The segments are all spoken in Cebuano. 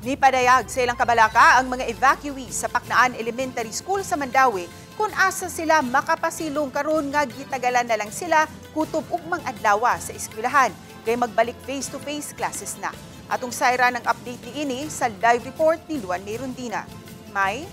Nipadayag sa ilang kabalaka ang mga evacuees sa Paknaan Elementary School sa Mandaue kung asa sila makapasilong karon nga gitagalan na lang sila kutob ugmang adlaw sa eskwelahan kay magbalik face-to-face classes na. Atong sayran ang update niini sa live report ni Luan Merundina. May?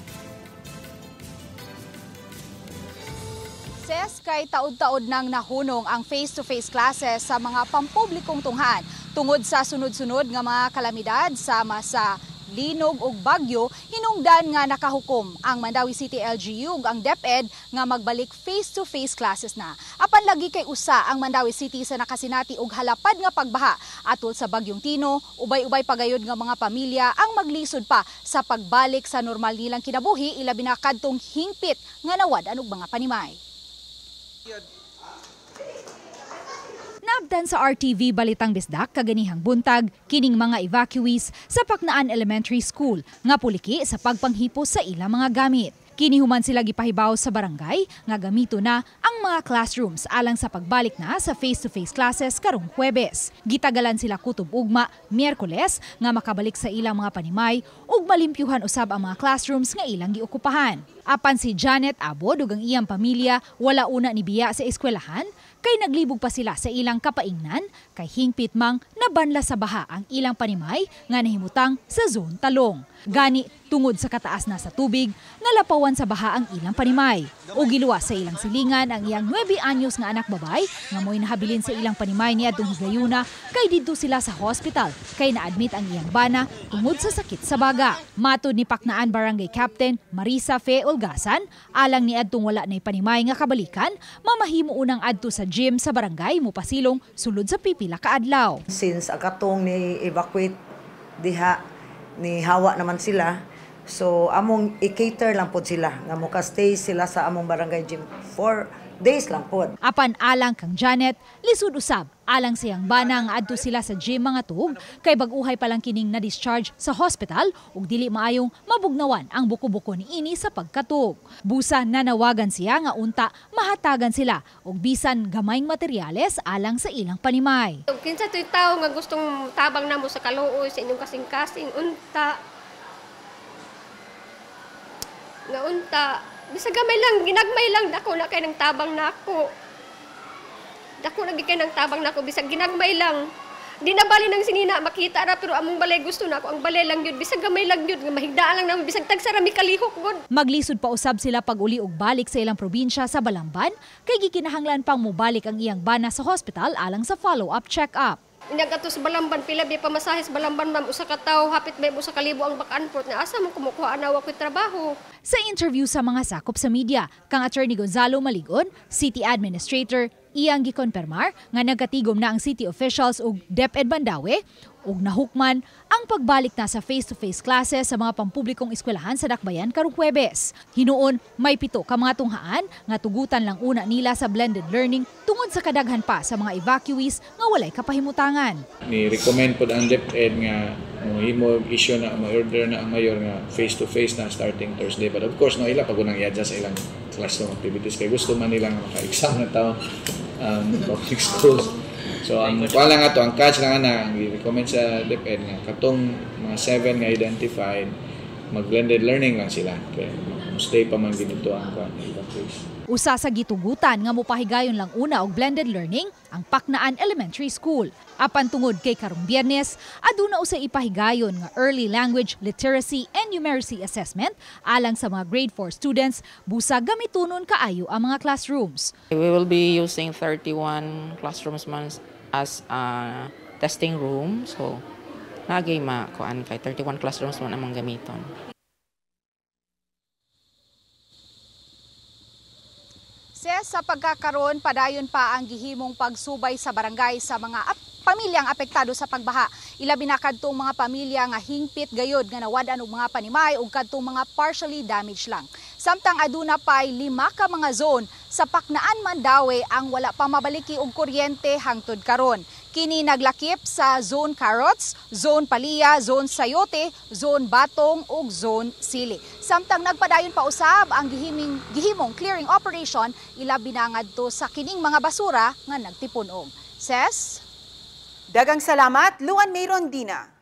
Ses, kay taod-taod nang nahunong ang face-to-face classes sa mga pampublikong tunghaan tungod sa sunod-sunod nga mga kalamidad sama sa linog ug bagyo, hinungdan nga nakahukom ang Mandaue City LGU ug ang DepEd nga magbalik face-to-face classes na. Apan lagi kay usa ang Mandaue City sa nakasinati og halapad nga pagbaha atol sa bagyong Tino, ubay-ubay pagayod nga mga pamilya ang maglisod pa sa pagbalik sa normal nilang kinabuhi, ilabi na kadtong hingpit nga nawad-an og mga panimay. Naabtan sa RTV Balitang Bisdak kaganihang buntag kining mga evacuees sa Paknaan Elementary School nga puliki sa pagpanghipo sa ilang mga gamit. Kini human sila gipahibaw sa barangay nga gamito na ang mga classrooms alang sa pagbalik na sa face-to-face classes karong Huwebes. Gitagalan sila kutob ugma Miyerkules nga makabalik sa ilang mga panimay ug malimpyuhan usab ang mga classrooms nga ilang giokupahan. Apan si Janet Abod ug ang iyang pamilya wala una ni biya sa eskwelahan kay naglibog pa sila sa ilang kapaingnan kay hingpit mang nabanla sa baha ang ilang panimay nga nahimutang sa zone talong. Gani tungod sa kataas na sa tubig, nalapawan sa baha ang ilang panimay. O giluwas sa ilang silingan ang iyang 9 anyos nga anak babay nga mo'y nahabilin sa ilang panimay niadtong higayuna kay didto sila sa hospital kay naadmit ang iyang bana tungod sa sakit sa baga. Matod ni Paknaan Barangay Captain Marisa Fe Olgasan, alang niadtong wala na'y panimay nga kabalikan, mamahimo unang adto sa gym sa barangay mopasilong sulod sa pipila ka adlaw. Since akatong ni evacuate diha ni hawa naman sila, so among i-cater lang pod sila nga moka-stay sila sa among barangay gym 4 days lang pod. Apan alang kang Janet, lisod usab alang siyang bana nga adto sila sa gym mga tuog kay bag-uhay pa lang kining na-discharge sa hospital ug dili maayong mabugnawan ang buko-buko niini sa pagkatug. Busa nanawagan siya nga unta mahatagan sila og bisan gamayng materyales alang sa ilang panimay. Kinsa to'y tawo nga gustong tabang namo sa kaluoy sa inyong kasing-kasing unta. Nga unta, bisag gamay lang, ginagmay lang, dako na kay ng tabang nako. Dako na gid kay ng tabang nako, bisag ginagmay lang. Di na bali ng sinina, makita ra, pero among balay gusto nako, ang balay lang yun, bisag gamay lang yun, mahigdaan lang naman, bisag tagsa ra mi kalihok gud. Maglisod pa usab sila pag-uli og balik sa ilang probinsya sa Balamban, kay gikinahanglan pang mobalik ang iyang bana sa hospital alang sa follow-up check-up. Nagato sa Balamban, pila bi pamasahe sa Balamban, ma'am, usa ka tawo, hapit may usa ka libo ang back and forth na asa mo kumukuha ana wa ko'y trabaho. Sa interview sa mga sakop sa media, kang Attorney Gonzalo Maligon, City Administrator, iyang gikonpermar nga nagkatigom na ang city officials ug DepEd Mandaue ug nahukman ang pagbalik na sa face-to-face classes sa mga pampublikong eskwelahan sa Dakbayan karong Huwebes. Hinuon, may 7 ka mga tunghaan nga tugutan lang una nila sa blended learning tungod sa kadaghan pa sa mga evacuees nga walay kapahimutangan. Ni-recommend pod ang DepEd nga mohimo issue na mo-order na ang mayor nga face-to-face na starting Thursday. But of course, no, ila pag unang i-adjust sa ilang classroom activities kay gusto man nilang maka-exam na taon public schools. So ang kuan lang ato, ang catch lang ana, ang i-recommend sa DepEd nga katong mga 7 nga identified, mag-blended learning lang sila. Kay stay pa man ginito ang kuan evacuees. Usa sa gitugutan nga mopahigayon lang una og blended learning ang Paknaan Elementary School. Apan tungod kay karong Biyernes, aduna usay ipahigayon nga early language literacy and numeracy assessment alang sa mga grade 4 students busa gamitunon kaayo ang mga classrooms. We will be using 31 classrooms man as a testing room. So nagay ma kuan kay 31 classrooms man among gamiton. Ses, sa pagkakaroon, padayon pa ang gihimong pagsubay sa barangay sa mga pamilyang apektado sa pagbaha. Ilabi na kadtong mga pamilya nga hingpit gayod nga nawad-an og mga panimay ug kadtong mga partially damaged lang. Samtang aduna pay 5 ka mga zone sa Paknaan Mandaue ang wala pa mabaliki og kuryente hangtod karon. Kini naglakip sa Zone Carrots, Zone Palia, Zone Sayote, Zone Batong ug Zone Sili. Samtang nagpadayon pa usab ang gihimong clearing operation, ilabi na ngadto sa kining mga basura nga nagtipon-og. Ses? Dagang salamat, Luan Mayron Dina.